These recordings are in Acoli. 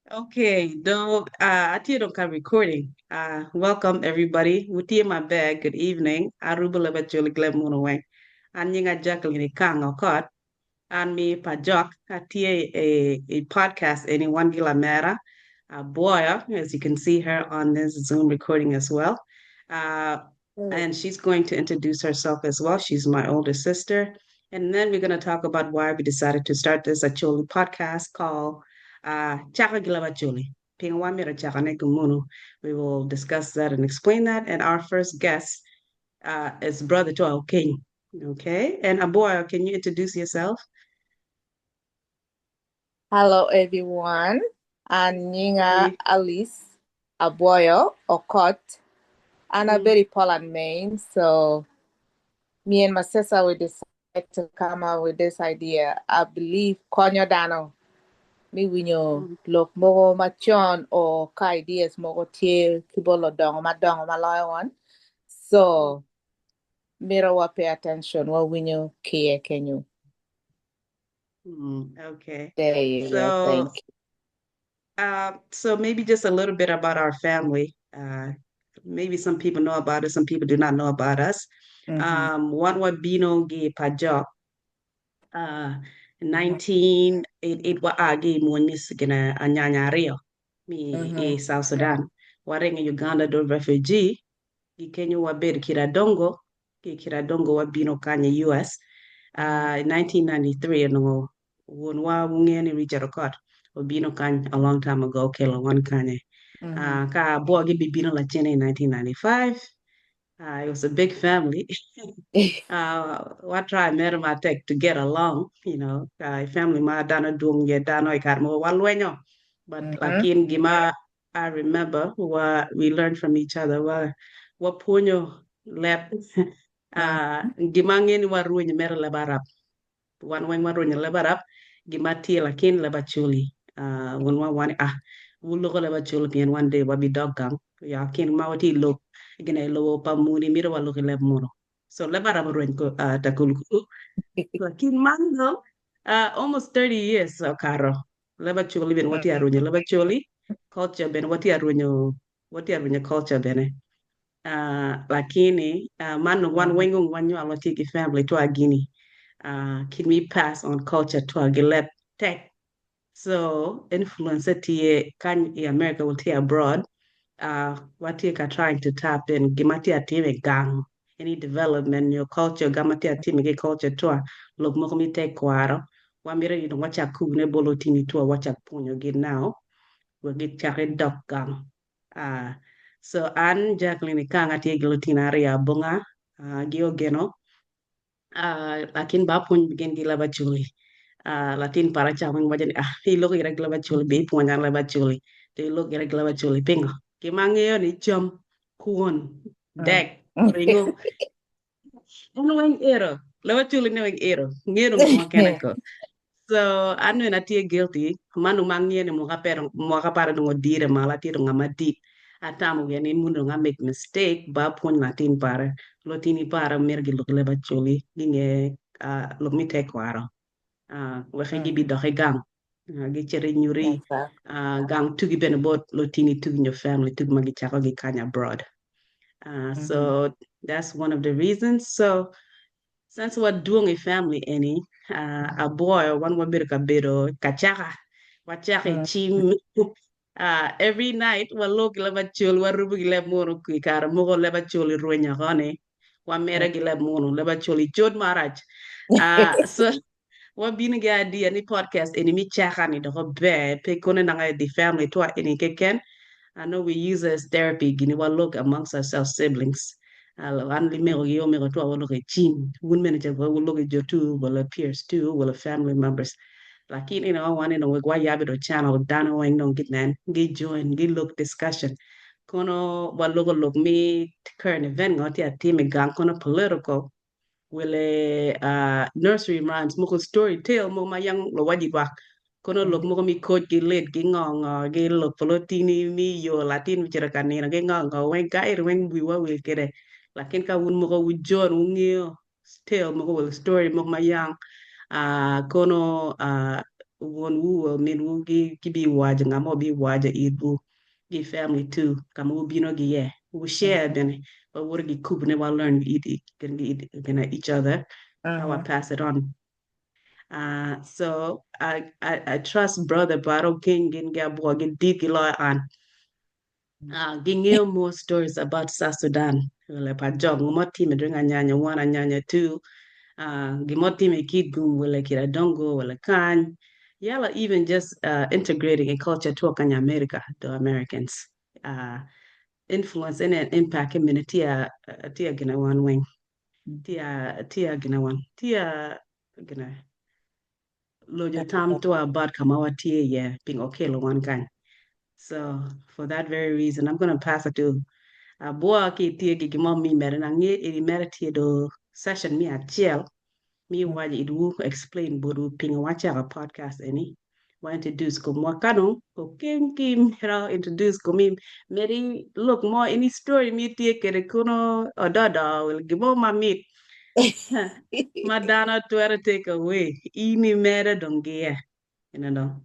Okay, do atye dong ka recording. Welcome everybody. Wutye maber. Good evening. Arubo leb Acholi ki leb munu weng. An nyinga Jacqueline Ikang Okot. An mi pa Jok. Atye i podcast eni wan gi lamera. Aboya, as you can see her on this Zoom recording as well. And she's going to introduce herself as well. She's my older sister. And then we're going to talk about why we decided to start this Acholi podcast called Chaka gi Leb Acholi. Pingo wamito chakone kumunu. We will discuss that and explain that. And our first guest is brother to our king. Okay. And Aboya, can you introduce yourself? Hello everyone. An nyinga Alice Aboyo Okot. An abedo i Portland, Maine. So me and my sister we decided to come up with this idea. I believe konyo dano mi winyo lok mogo macon or ka ideas mogo tye ki bot ludongo madongo maloyo wan. So mito wa pay attention wa winyo ki iye kenyo. Okay. There you go. So, Thank you. So maybe just a little bit about our family. Maybe some people know about us, some people do not know about us. Wan wabino ki Pajok. 1988 wa agi munis gina anyanya ariyo mi i South Sudan. Waringo Uganda do refugee. Ki Kenya wabedo Kiradongo. Ki Kiradongo wabino kanya US. In 1993 onongo wonwa wungene Richard Okot obino kany a long time ago kelo wan kanye. Ka abwogi bibino lacene in 1995. It was a big family. Wa try mere matek to get along. Family ma dano dwong ye dano i kare mogo walwenyo. But lakin gima I remember wa we learned from each other. Wa wapwonyo leb. Gima ang'e ni warwenyo mere leb Arab. Wan weng warwenyo leb Arab. Gima tye lakin leb Acholi. Wun wa wani ah wuloko leb Acholi pien one day wabi dok gang. Ya kin ma watye i lok gina i lobo pa muni mito walok i leb munu. So leb Arab orweny ko takulkulu. Lakin man do almost 30 years okato. Leb Acholi bene watye arwenyo leb Acholi. Culture bene watye arwenyo culture bene. Lakini man wan weng wanywalo watye ki family twa gini. Can we pass on culture twa gi leb tek. So influence tye kany i America watye abroad. Watye ka trying to tap in gima tye atime gang. Any development your culture gama tye atime ki culture twa lok moko mi tekwaro. Wamito ni dong wachak kubune bolo tini twa wachak pwonyo gi now. Wagi chake dok gang. So an Jacqueline Ikang atye gi lutino ariyo abonga gi ogeno. Lakin ba pwony gin gi leb Acholi. Latin para ca weng waco ni ah iloko ira gi leb Acholi be ipwonya leb Acholi. To iloko ira gi leb Acholi pingo? Gima ang'eyo ni cam, kwon, dek, ringo. En weng ero. Leb Acholi ne weng ero. Ng'eyo ngo makene ko. So an bene atye guilty. Mano ma ang'eyo ni mwaka pero mwaka para dong odire malo atye dong ng'ama dit. Atamo wiya ni mun dong a make mistake ba pwony latin para. Lutini para myero gilok leb Acholi ginge lok mi tekwaro. Wek gibi dok i gang. Gicito inyuti gang tugi bene bot lutini tugi nyo family tugi ma gichako gi kany abroad. So that's one of the reasons. So since wadwong i family eni, abwoyo wan wabedo ka bedo kacaka. Wacako i cim. Every night walok gi leb Acholi, warubo gi leb munu i kare mogo leb Acholi rwenyo oko ni. Wamede gi leb munu, leb Acholi cod marac. So wabino gi idea ni podcast eni mi caka ni doko ber pe kono nanga di family twa eni keken. I know we use it as therapy gini walok amongst ourselves siblings. An limego gi omego twa walok i cim. Wun mene ca walok i jo tu, wala peers tu, wala family members. Lakini wan ino wek wayabi do channel dano weng dong ginen, gi join, gi look discussion. Kono waloko lok mi current event ngo tye atime gang kono political wele nursery rhymes moko story tale mo ma yang lo waji wak kono lok moko mi coach gi lead gi ngo ngo gi lok polotini mi yo latin mi cito ka nino gi ngo ngo weng ka eri weng wiwa wil kede lakin ka wun moko wu join wungeo tale moko wele story moko ma yang kono. Wonwu or minwu gi gi bi wajo nga mo bi wajo itwu gi family too kama wu bino gi ye wu share bene but wuro gi kubne wa learn it gina each other ka wa pass it on. So I trust brother Baro King gin gi abua gin dit gi loyo an. Ging'eyo more stories about South Sudan. Wele pa jog mo time during Anyanya 1, Anyanya 2, gimo time Kitgum, wele Kiradongo, wele Kany. Yala even just integrating a culture to Kanya America, the Americans. Influence and impact in tia tia gina wan wing. Tia tia gina wan. Tia gina lojo tam to about kamawa tia ye ping okelo wan kany. So for that very reason, I'm gonna pass it to Abua ki tie gi gimo mi mere na nge iri mere tie do session mi achiel mi waji idwu explain bodu ping wacha a podcast any wa introduce ko mwakano ko ken ki mera introduce ko mi meri look more any story mi tie kere kuno ododo will gimo ma mit madana twere take away ini mere dongia you know.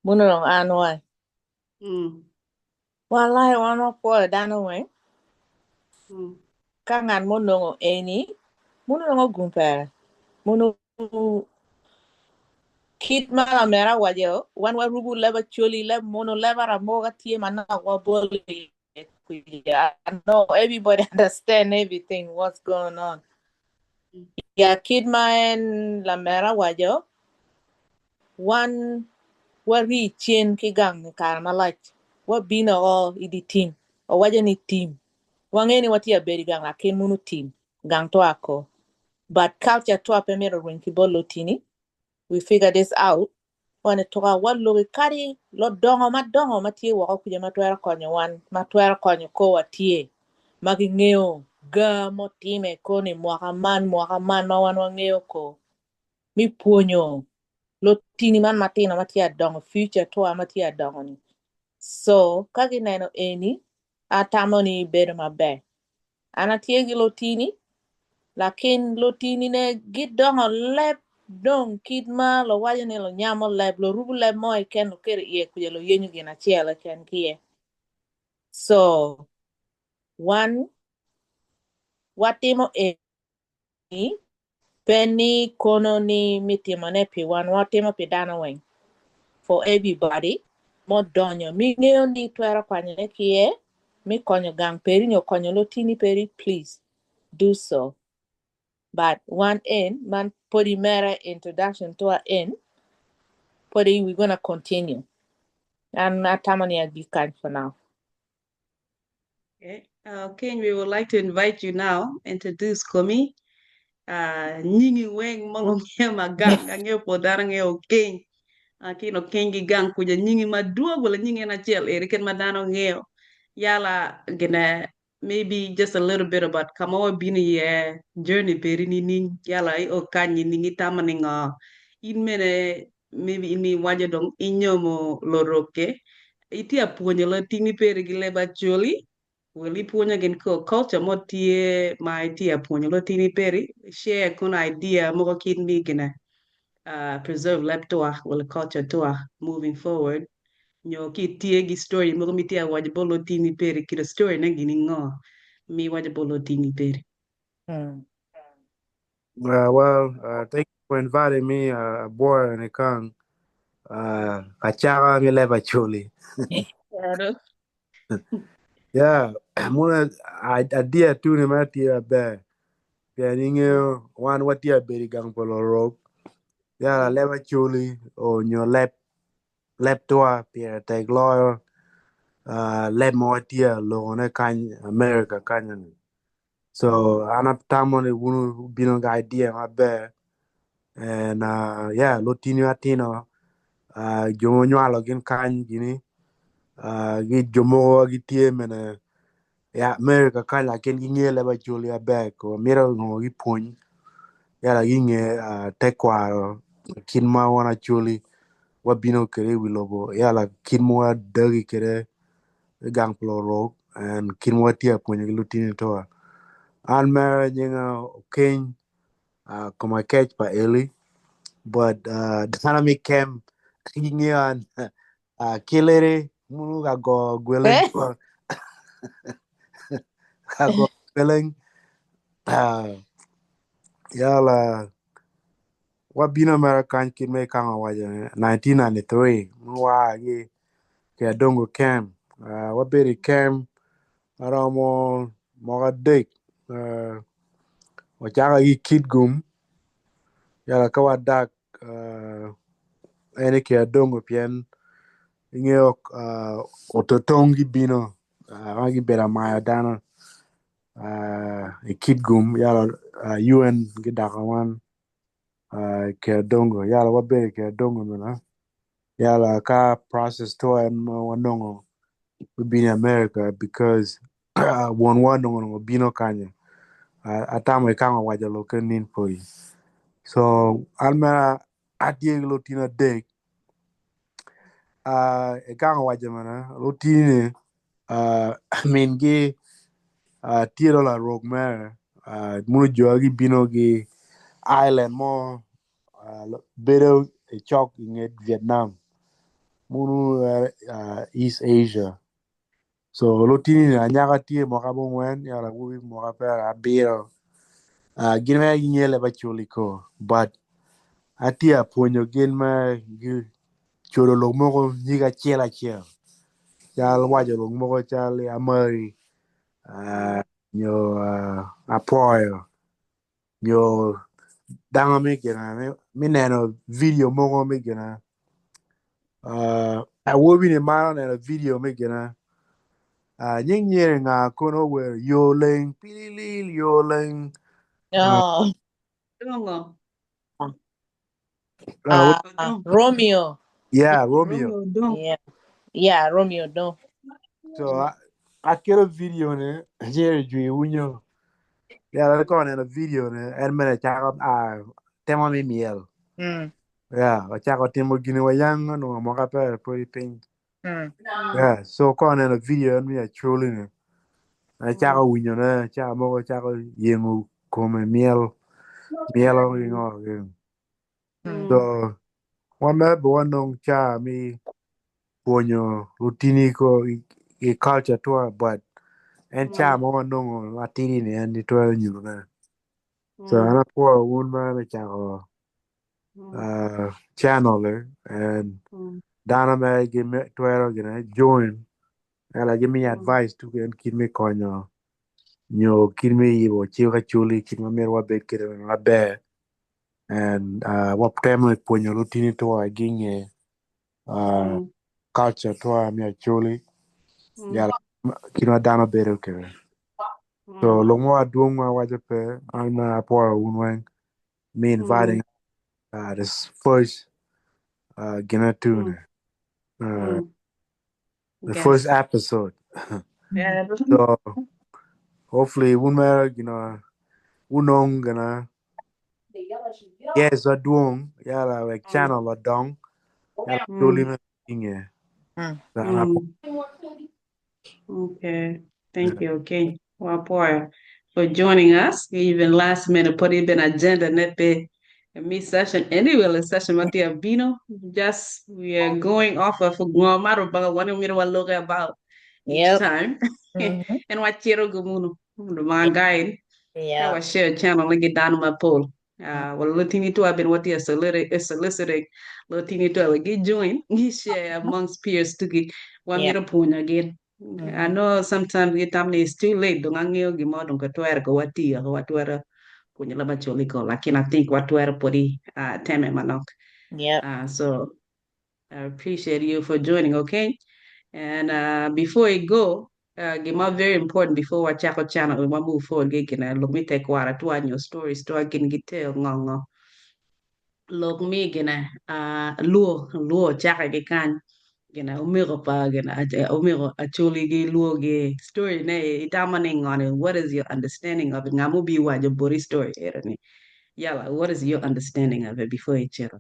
Muno dong an wai. Walai wan wapwoyo dano weng. Ka ngat mo nongo eni, muno nongo gum pere. Muno kit ma lamera wajo, wan warubu leb Acholi, leb mono, leb Aramoga tye manok wabolo iye kuja. I know everybody understand everything what's going on. Ya kit ma en lamera wajo, wan wari cen ki gang i kare malac, wabino o i di tim, owaco ni tim. Wang'e ni watye abedo i gang lakin muno tim, gang to ako. But culture twa pe myero rweny ki bot lotini. We figure this out. Wan tuka walogi kadi lodongo madongo ma tye woko kuja ma twero konyo wan, ma twero konyo ko watye, ma ging'eyo ga motime koni mwaka man, mwaka man ma wan wang'eyo ko. Mi pwonyo lotini man matino ma tye adongo, future twa ma tye adongo ni. So, ka gineno eni, atamo ni bedo maber. An atye gi lotini, lakin lotini ne gidongo leb dong kit ma lowaco ni lonyamo leb, lorubo leb mo keken loketo iye kuja loyenyo gin acel keken ki iye. So, wan watimo eni pe ni kono ni mi timone pi wan, watimo pi dano weng. For everybody, mo donyo mi ng'eyo ni twero kwanyone ki iye, mi konyo gang peri nyo konyo lotini peri, please do so. But one in, man podi mere introduction to a in, podi we gonna continue. And atamo ni agi kany for now. Okay. King, we would like to invite you now, introduce Komi. Nyingi weng molo ng'e magang, ang'eyo po dano ng'eyo King. Kino King gi gang kuja nyingi maduong' wala nyingi en achiel eri ken ma dano ng'eyo. Yala gine maybe just a little bit about kama wabino iye journey peri nining yala i o kanyi ning itamo ni ngo in mene maybe in iwaco dong inyomo loroke itye apwonyo latini peri gi leb Acholi wel ipwonyo gin ko culture mo tye ma itye apwonyo latini peri share kun idea mogo kit mi gine preserve leb twa wel culture twa moving forward nyo ki tye gi story mogo mi tye awaco bot lotini peri kit story ne gini ngo mi waco bot lotini peri. Well, thank you for inviting me, boy and Kang. Kachaka mi leb Acholi. Claro. Yeah, muna idea tu ni ma tye aber. Pien ing'eyo wan watye abedo i gang pa lorok. Yeah, leb Acholi o nyo leb leb twa pire tek loyo leb ma watye alokone kany America kany ni. So an atamo ni wunu bino gi idea maber and yeah, lotini atino jo monywalo gin kany gini gi jo mogo gitye mene ya America kany lakin ging'e leb Acholi aber ko mito ngo gipwony yala ging'e tekwaro kit ma wan Acholi wabino kwede i wi lobo yala kit ma wadagi kwede i gang pa lorok and kit ma watye apwonyo ki lutini twa. An mere nyinga Okeny koma kec pa Eli. But dano me kem gingeyo an kilere munu ka go gweleng ka go gweleng yala wabino mere kany kit me kanga waco 1993 munu waa ki ki adongo kem wabedo i kem aromo mwaka adek wacako ki Kitgum yala ka wadak en i Kiadongo pien ingeyo ototong gibino ma gibedo amayo dano i Kitgum yala UN gidako wan i Kiadongo yala wabedo i Kiadongo meno yala ka process to en ma wanongo wabino i America because wonwa onongo onongo bino kanya atamo ikanga owaco lokke nin poi so an mere atye ki lutino adek ikanga owaco mene lutini mingi tye dong larok mere mono jo gibino ki island mo bedo cok inget Vietnam mono East Asia so lutini anyaka tye mwaka abongwen yat awobi mwaka pyerabiro gin mere ginge leb Acholi ko but atye ka pwonyo gin me codo lok mogo nyig acel acel cal waco lok mogo cal amari nyo apwoyo nyo dano me gina me neno vidio mogo me gina awobi ni maro neno vidio me gina nying nyere nga kono owero yo leng pililil yo leng Oh, Dongo. Odong. Romeo. yeah Romeo Romeo Odong. Yeah. Yeah, Romeo Odong. so aketo vidio ne nyere jwi winyo yeah ka oneno vidio ne en mere cako temo me myel yeah ocako timo gini wa yang onongo mwaka pere podi piny yeah so ka oneno vidio en mi acholi ne acako winyo ne cako mogo cako yengo kome myel myelo ki ngo ki so wan mere be wanong ca mi pwonyo lutini ko i culture twa but en ca mo wanongo matidi ni en itwero nyuto ne so an apwoyo wun ma me cako channel and dano mere gitwero gine join ela gimiyo advice tuko en kit me konyo nyo kit me yibo cik acholi kit ma myero wabed kwede maber and watemo pwonyo lutini twa ginge culture twa me acholi yala kit ma dano bedo kwede so lok mo adwong ma awaco pe an ma apwoyo wun weng me inviting this first gina tune the first episode so hopefully wun mere you know wunong gina yes adwong yala wek channel odong yala choli me inge so an apwoyo Okay, thank you. Okay, Wapoya, for joining us. Even last minute, put even agenda nepe me session. Anyway, the session matia bino. Just we are going off of Ngomaro Baga one we look about each time. And what chiro gumuno the guide. Yeah. Our share channel like down my pole. Well, lotini to have been what you soliciting lotini to get join, share amongst peers to get one Yeah. minute point again. I know sometimes get time is too late. Dong ang'eyo gimoro dong katwero ko watiyo ko watwero puonjo leb Acholi ko lakini I think watwero podi teme manok. Yep. So I appreciate you for joining, okay? And before we go, gima very important before wachako channel we move forward gina lok mi tekwara twa nyo stories twa gin giteo ngongo. Lok mi gina luo luo chaka gi kany gina omego pa gina omego Acholi gi luo gi story ne itamo ni ngone what is your understanding of it ng'ama obi wacho bori story ero ni yala what is your understanding of it before ichero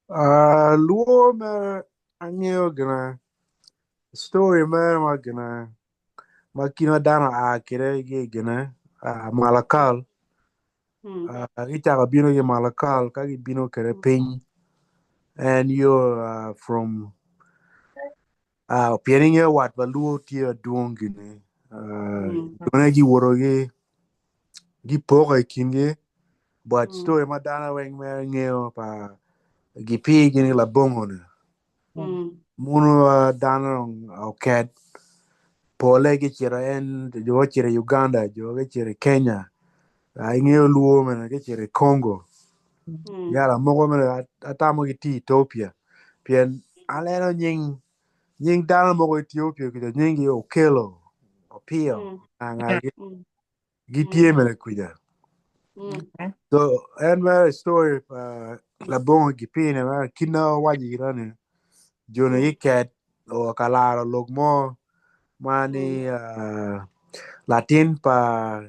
Luo mere ang'eyo gina story mere ma gina ma kit ma dano oa kwede ki gine Malakal. Gicako bino ki Malakal ka gibino kwede piny en yo from pien ingeyo wat pa luo tye adwong gini jone giwoto gipoko i kingi but story ma dano weng mere ngeyo pa gipii gini labongo ni muno dano oket pole gicito en jo ocito i Uganda jo gicito i Kenya ingeyo luo mene gicito i Congo yala mogo mene atamo gitye i Ethiopia pien aneno nying nying dano mogo i Ethiopia kuca nyinggi Okello Opio anga gitye mene kuca. So en mere story pa labongo gipine mere kit na owaco ira ni joni giket o ka laro lok mo ma ni latin pa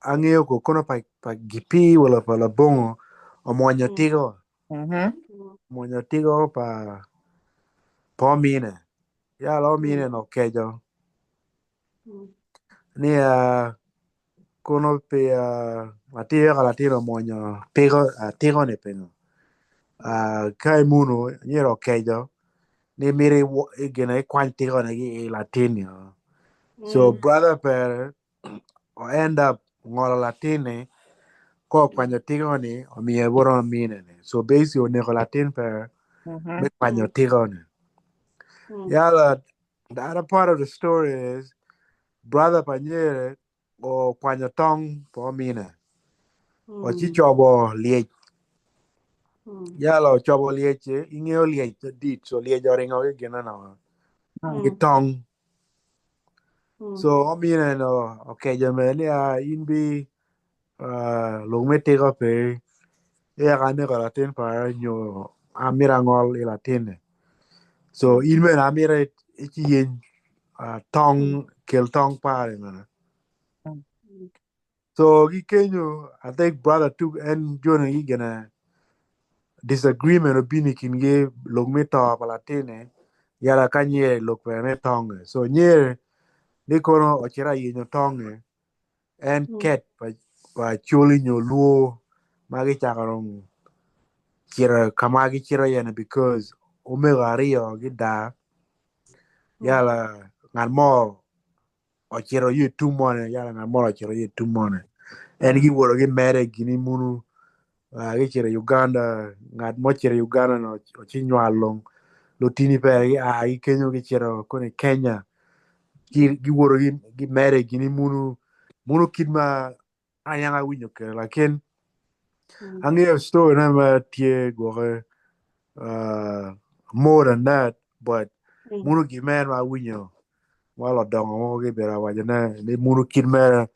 angeyo ko kono pa pa gipi wala pa labongo omwonyo tigo omwonyo tigo pa pa omine yala omine no okeco ni kono pi atir ka latin omwonyo tiko ni pingo ka imuno myero okeco ni mito gine ikwany tiko ni ki i latin-ni so brother pere o end up ngolo latin-ni ka okwanyo tiko ni omiye bot omine ni so basically oneko latin pere me kwanyo tiko ni yala The other part of the story is brother pa nyere okwanyo tong pa omine oci cobo lyec yala ocobo lyec ingeyo lyec dit so lyec oringo ki gine no ki tong so omine no okeco mere ni ah in bi lok me tiko pe eka aneko latin para nyo amito angol i latinni so in bene amito ci yeny tong kel tong pare bene so ki kenyo I think brother took en joni ki gine disagreement obino i kingi lok me to pa latinni yala ka nyere lok bene me tonge so nyere ni kono ocito ayenyo tonge en ket pa Acholi nyo Luo ma gicako dong cito ka ma gicito iye-ni because omego aryo gidar yala ngat mo ocito yo i tung moni yala ngat mo ocito yo i tung moni en giwoto gimede gini munu gicito i Uganda ngat mo ocito i Uganda ni ci nywalo lutini pere gia ki kenyo gicito kono i Kenya giwoto gimede gini munu munu kit ma anyang awinyo kwede lakin angeyo story ne ma tye gwoke more than that but munu gin mere ma awinyo ma ludongo mogo gibedo awaco ne ni munu kit mere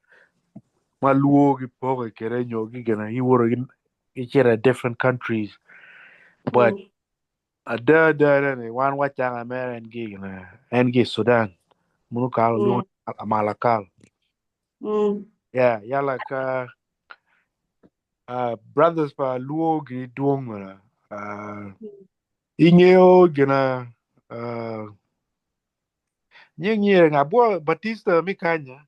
ma luo gipoke kwede nyo gigene giwoto gicito i different countries but ada ada ni wan wacanga mere en gigene en gi i Sudan munu kalo lwongo Malakal yeah yala ka brothers pa luo gini dwong mana ingeyo gina nying nyire nga bwo Batista mi kanya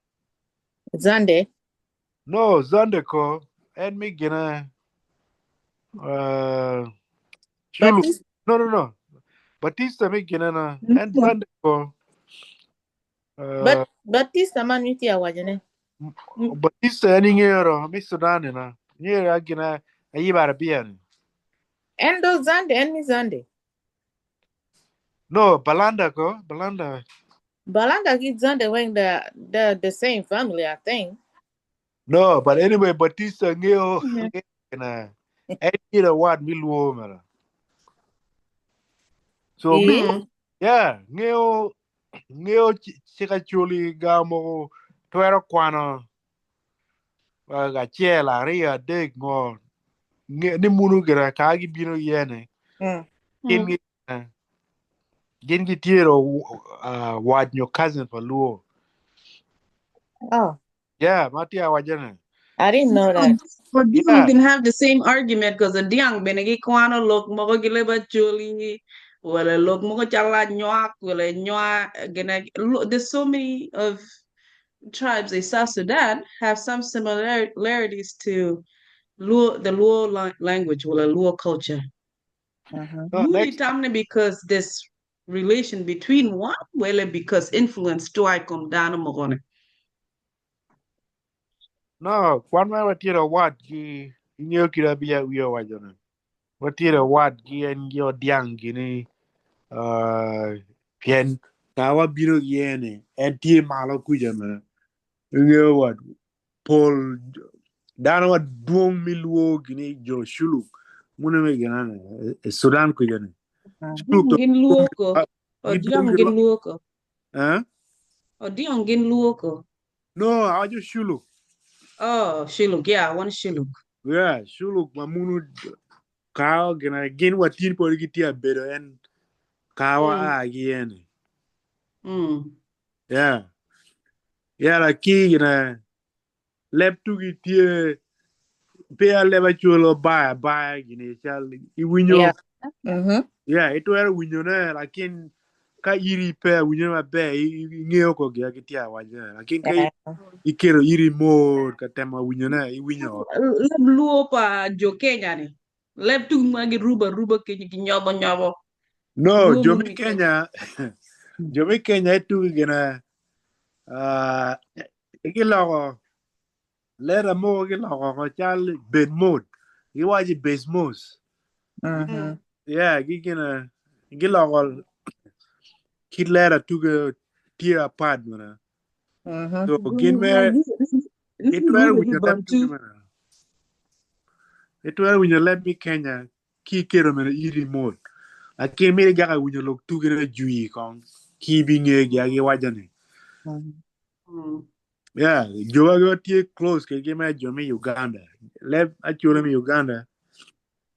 Zande. No, Zande ko en mi gina Chulu. Batista. No, no, no. Batista mi gina na en Zande ko. But Batista man mi tye awaco ne. Batista en ingero mi Sudan na. Nyere agina ayiba Arabia ni. En do Zande, en mi Zande. No, Balanda ko, Balanda. Balanda ki Zande weng the the same family, I think. No, but anyway, Batista ngeo na en ira wat mi luo mara. So mi yeah, ngeo ngeo chika chuli gamo twero kwano achiel ariyo adek ngo ni munu gira ka gibino yene gin gi gin gitye wat nyo cousin pa luo. Oh. Yeah, ma tye awaco ni. I didn't know that. But you can have the same argument because the diang bene gikwano lok mogo gilebo acholi wala lok mogo calo anywak wala nywa gina there's so many of tribes in South Sudan have some similarities to Luo, the Luo language or the Luo culture. No, Muni next tamne because this relation between one, well, because influence to I come down mogone. No, kwan ma watye ka wat ki ingeyo kit abiya wiya owaco ni watye ka wat ki en ki odiang gini uh, pien ka wabino ki eni en tye malo kuca mene ingeyo wat pol dano madwong mi luo gini jo Shuluk mune me gina ni e Sudan kuca ni Shuluk to Gin luo ko, gidwong odiang gi gin luo ko, eh? odiang gin luo ko. No, awaco Shuluk. Oh, Shiluk, yeah, one Shiluk. Yeah, Shuluk ma munu kawa gina gin watin pod gitye abedo en kawa a ki eni. Yeah. Yeah, laki gina leb tugi tye pe a leb acwalo baya baya gini cal iwinyo Yeah. Yeah, itwero winyo ne lakin ka iri pe winyo maber ingeo ko gina gitye awaco ne lakin ka iketo iri mot ka temo winyo ne iwinyo. Leb luo pa jo Kenya ni. Leb tung ma girubo aruba kenyo ginyobo nyobo. No, Luo jo mun me mi Kenya jo me Kenya itugi gina uh, giloko lera mo giloko ko cal bed mode giwaco base mos. Yeah, gigina giloko kit lera tuge tye apart mana. So gin me itwero winyo leb tuge mana. Itwero winyo leb mi Kenya ki iketo mene iri mot. Lakin miti gaka winyo lok tuge ne jwi kong ki ibinge gia giwaco ni. Yeah, jo ma tye close ke gi me jo me Uganda. Leb aculo me Uganda.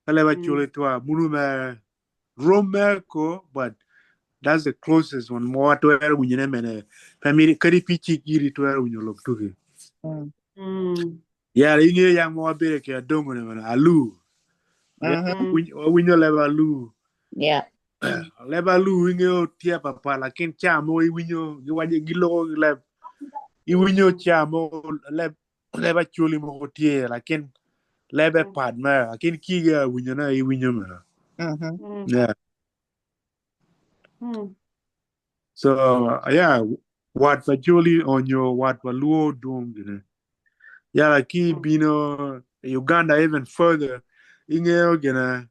Ka leb aculo twa munu me Rome ko, but that's the closest one. Mo twero winyo ne mene. Pe miti kadi pi cik iri twero winyo lok tuge. Yeah, inge yang mo abere ke adongo ne mene alu. Winyo leb alu. Leb alu inge tye papa lakin cha mo iwinyo giwajo giloko gi leb iwinyo cha mo leb leb acholi mo tye lakin lebe pat me lakin kiga winyo na iwinyo me. Yeah. So yeah, wat pa Acholi onyo wat pa Luo dwong gine. Yeah, like ki bino Uganda even further ingeo gina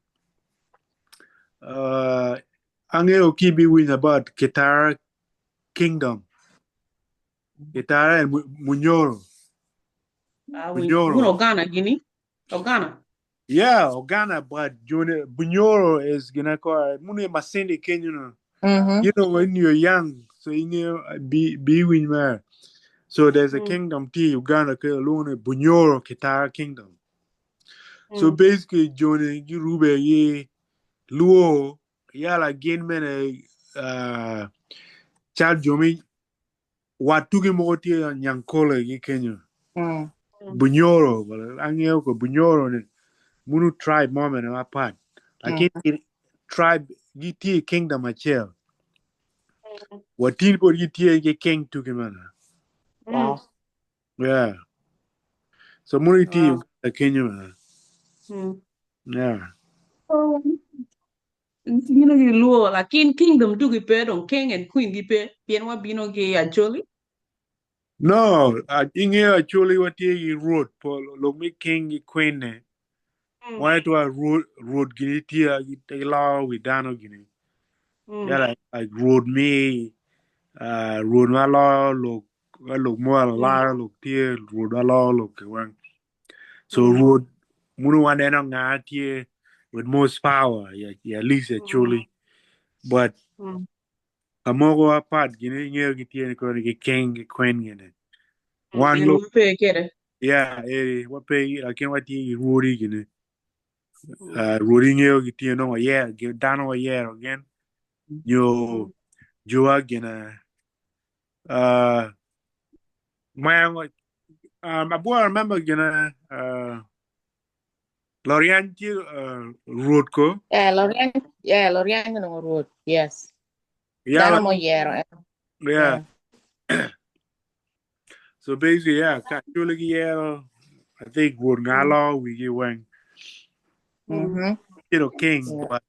angeo ki bi winyo about Kitara Kingdom. Kitara and Munyoro. Ah, we Bunyoro. Ogana gini. Ogana. Yeah, Ogana, but Bunyoro is gonna call Mune Masindi Kenya. You know, when you're young, so you know, be win man. So there's a kingdom T Uganda alone Bunyoro Kitara Kingdom. So basically, Johnny Rube ye Luo yala gain men child Jomi watugi moko tye Nyankole gi Kenya. Bunyoro, angeo ko Bunyoro ni munu tribe mo mene mapat. Lakini tribe gi tye kingdom achiel. Watin pod gi tye gi king tugi mana. Wow. Yeah. So munu tye Uganda Kenya mana. Yeah. Oh, you know, Luo, lakin kingdom du gi pe dong king and queen gi pe pien wabino gi Acholi. No, ingeo Acholi watie gi ruoth po lok mi king gi queen ne. Wane to ruoth ruoth gini tye gi lao wi dano gini. Yeah, like ruoth mi ruoth ma lo lok lok mo la lok tye ruoth ma lo lok ke weng. So ruoth munu waneno nga tye with most power ya ya at least Acholi. But kamoko apart gini ingeo gitye ni koni gi king gi queen gini. Wan En lok pe kede. Yeah, eri wape lakin watye gi ruodi gini. Ruodi ngeo gitye no wayer dano wayero gin nyo jowa gina ma abo remember gina Lorian tye ruoth ko. Yeah, Lorian. Yeah, Lorian no ruoth. Yes. Yeah, Dano mo yero. Yeah. So basically, yeah, ka Acholi giyero, I think won nga lo wigi weng. You know, king, but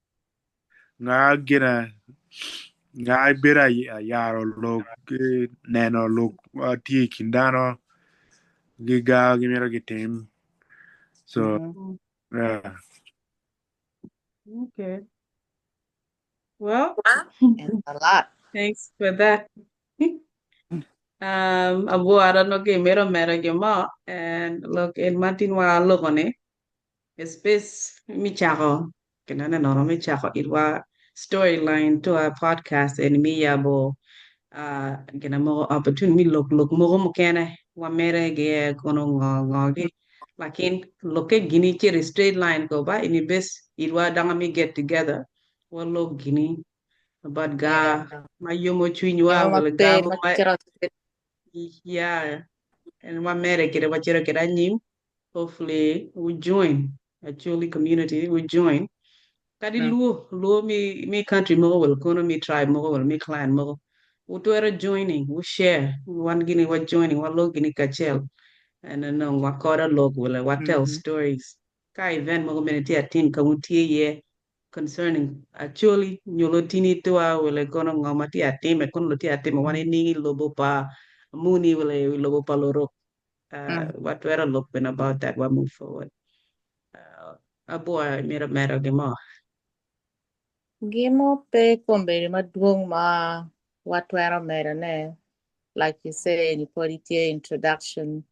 nga gina nga bedo yaro lok neno lok tye i kin dano giga gimito gitim. So yeah. Okay. Well, It's a lot. Thanks for that. Abo I don't know ke mero mero ge mo and look in Martin wa look on it. Space mi chako kena na no mi chako it wa storyline to our podcast and mi yabo gina mo opportunity mi look look mo mo kene wa mere ge kono ngo ngo gi lakin look e gini chiri straight line go ba ini bes it wa danga mi get together wa look gini about ga ma yomo chwinywa Yo ma wala ga pe mo ma ma chero yeah, and wa mere kede wa chero kede anyim. Hopefully we join Acholi community, we join kadi luo luo mi mi country mo wel kono mi tribe mo wel mi clan mo utwero joining, we share wan gini wa joining wa lok gini kachel and then no wa koda lok wala wa tell stories ka event mo mene ti atim ka utie ye concerning Acholi nyolo tini tua wala kono ngoma ti atime kono lo ti atime wan ni lobo pa muni wala lobo pa loro watwero lok ben about that wa move forward. Abo mera mera gimo. Gimo pe kombeddi madwong ma watwero medo ne, like you say in the introduction,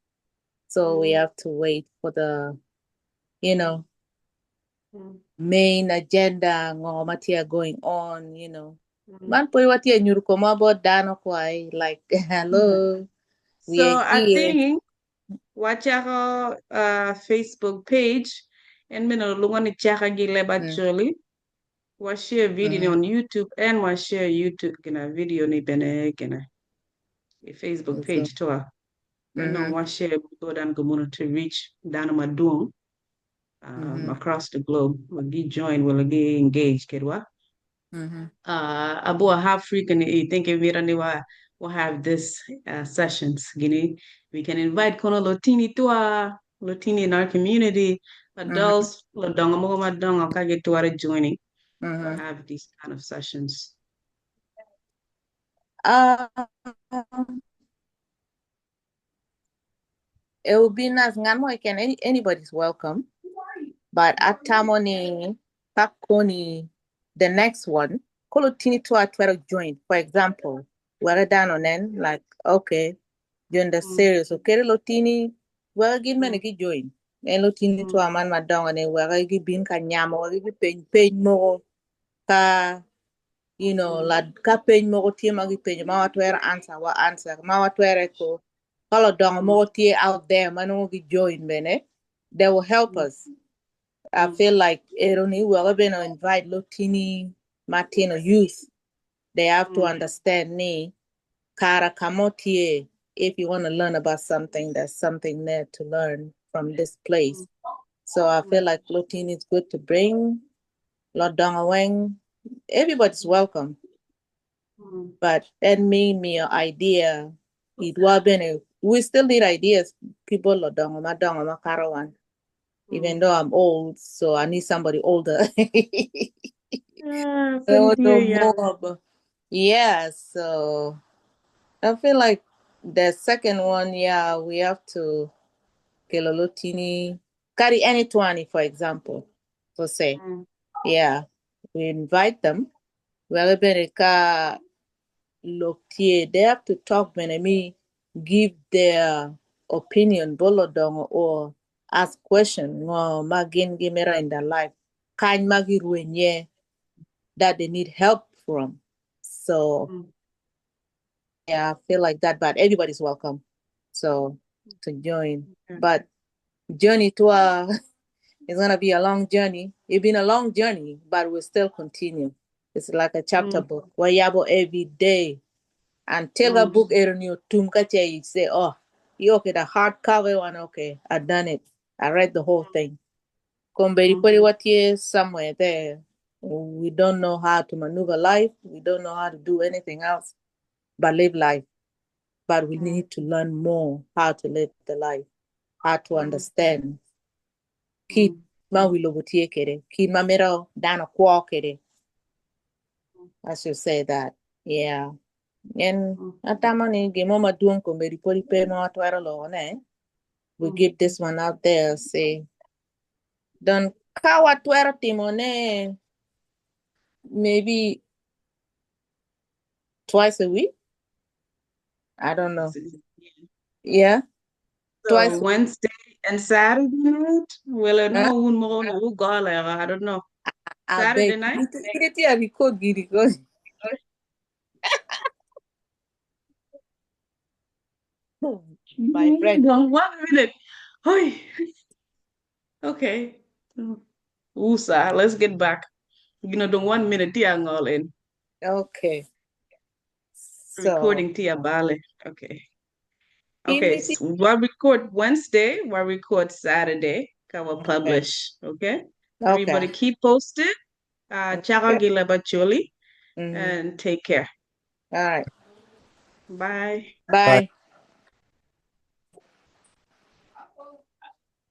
so we have to wait for the main agenda ngo ma tye going on. Man po watye nyur koma bo dano kwai, like, hello, we So are I here. Think wachako Facebook page and mina lunga ni chaka gi leb actually wa share video on YouTube and wa share YouTube gina video ni bene gina a Facebook page to and no wa share go dan go to reach dano madung across the globe wa gi join wala gi engage kedwa. Abo how frequently you think mira ni wa we'll have this sessions gini we can invite kono lotini tua lotini in our community, adults lodongo mo madongo ka get to joining we'll have these kind of sessions. It would be nice. Ngan mo can anybody's welcome, but at tamoni pakoni the next one kolo tini tua twero join, for example, where down on then like okay join the series, okay, lotini where give me ki join en lotini tua man madongo ne where gi bin ka nyamo where gi pen pen mo ka la ka pen mo tie ma gi pen ma watwero answer wa answer ma watwero ko kolo dongo mo tie out there man mo gi join bene they will help us. I feel like eroni we been invite lotini Martino youth, they have to understand ni kara kamotie if you want to learn about something, there's something there to learn from this place. So I feel like Lotini is good to bring Lodongaweng, everybody's welcome. But then me idea it we still need ideas. People lodongo madongo makarawan. Even though I'm old, so I need somebody older. I want to know more, but yeah, so I feel like the second one, yeah, we have to Kelolotini carry any 20, for example, for say. Yeah, we invite them. Well, they have to talk when me give their opinion, bolodong, or ask question in their life. Kind magi ruenye that they need help from. So yeah, I feel like that, but everybody's welcome. So to join. But journey to it's gonna be a long journey. It's been a long journey, but we'll still continue. It's like a chapter book. Wayabo every day. Until the book you say, oh, you okay, the hardcover one, okay, I've done it. I read the whole thing. Somewhere there. We don't know how to maneuver life. We don't know how to do anything else but live life. but we need to learn more how to live the life, how to understand kit ma wi lobo tye kwede, kit ma mito dano kwo kwede. I should say that. Yeah. En atamo ni gin mo madwong kombeddi pwod pe ma watwero lokone. We give this one out there, say, don ka watwero timone maybe twice a week. I don't know. Yeah. So Twice. Wednesday and Saturday night? Well, I Huh? know un mo no gole, I don't know. I Saturday beg. night? It is record gidi go. My friend. No, one minute. Oy. Okay. Usa, let's get back. You know, the 1 minute tia ngol in. Okay. So, Recording tia bale. Okay. Okay, Initi- so we'll record Wednesday, we'll record Saturday. I will Okay. publish. Okay. Everybody Okay. keep posted. Okay. Chaka gileba choli Mhm. and take care. All right. Bye. Bye.